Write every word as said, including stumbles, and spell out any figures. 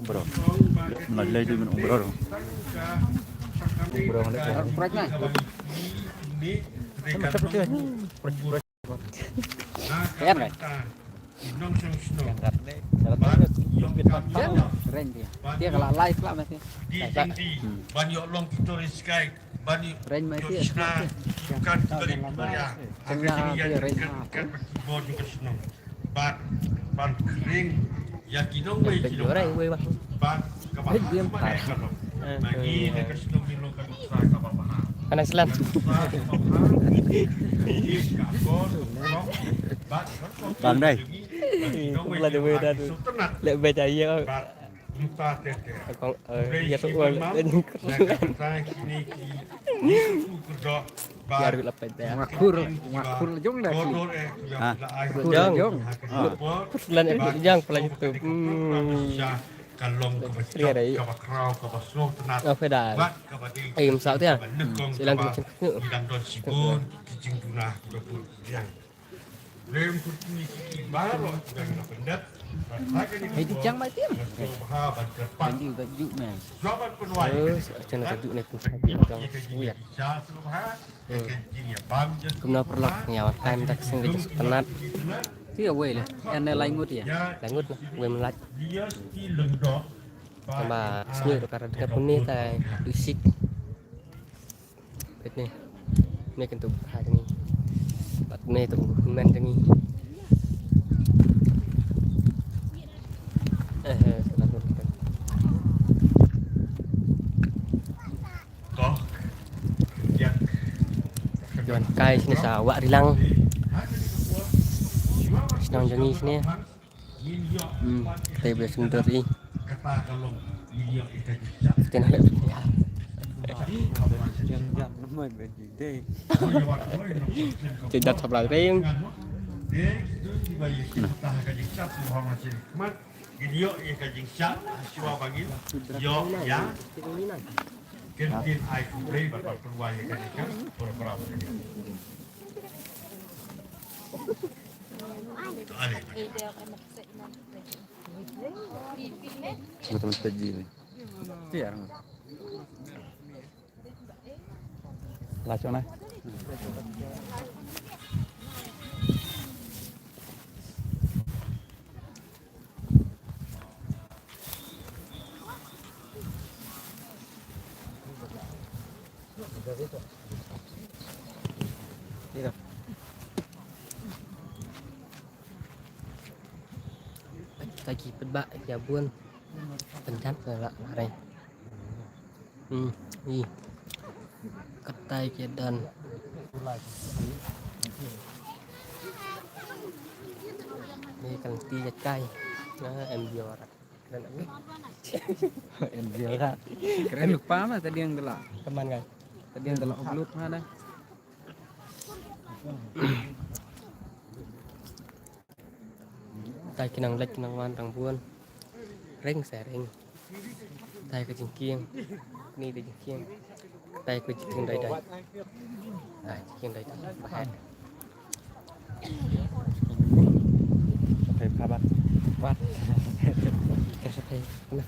Bro. Malay dia minum bro. Bro, malay. Bro, bro. Kaya, kan? Kaya, keren dia. Dia kalau live lah masih. Ban ïoh long ki tourist guide, ban ïoh shna ki dukan ki barit ki baria. Ha ka jingïaid ryngkat bad ki bor jong ka shnong. Bad ban khring ïa ki nongwei ki nongpang. Bad kaba ha ka shnong ngi ha ka shnong ngi long ka nuksa kaba bha. Anak Islam. Bang dai. Kong, eh, ïa tu wan. Ïa ruh la pet dah. Ngakur, ngakur jong dah. Ha. Ngakur jong. Persoalan eh jong pala YouTube. Hmm. Ka long kaba jop, kaba khraw, kaba slow tnat. Oh, peda. Bad kaba dei. Eh, masa tu ya. Silang tu macam tu. Bidang don shibun, ki jingduna, ki ba bun. Hei, di jang mai tim. Thank you, got you, man. Terus, macam nak got you ni pun. Ui. Hmm. Kumno paralok, ïa wan time tak sing ka jingpynat. Ti ïa wei le. Ïa ne lai ngut ïa. Lai ngut na, wei mynlait. Tamba sngewthuh ka rat ka puni tai dusik. Peit ne. Ne kan tu ha ni. Pat ne tu men ni. Eh, eh, salah tu. Wan kai shane sha Wah Rilang. Shnong jong ngi shane. Hmm, te be sum dor i. Te na le. Te dat thap la ring. Ngin ïoh ïa ka jingshad shuwa ba ngin ïoh ïa ka ktien ai khublei bad ban pynwai ïa ka jingshad program. Betul betul ji. Tiar. Lachona. Taki pynbah ïa bun. Pynjan ka la reng. Hmm, i. Katai ki don. Ni kan ti jakai. Na em biar. Keren apa? Em biar. Keren lupa mah tadi yang gelak. Teman kan. Tadi yang gelak upload mana? Tai ki nang leit ki nang wan tang bun. Reng sa reng. Tai ka jingkieng. Ni ka jingkieng. Tai ka jingkieng dai dai. Ah, jingkieng dai dai. Bahat. Sapai khabar. Wat. Ka sapai. Nah.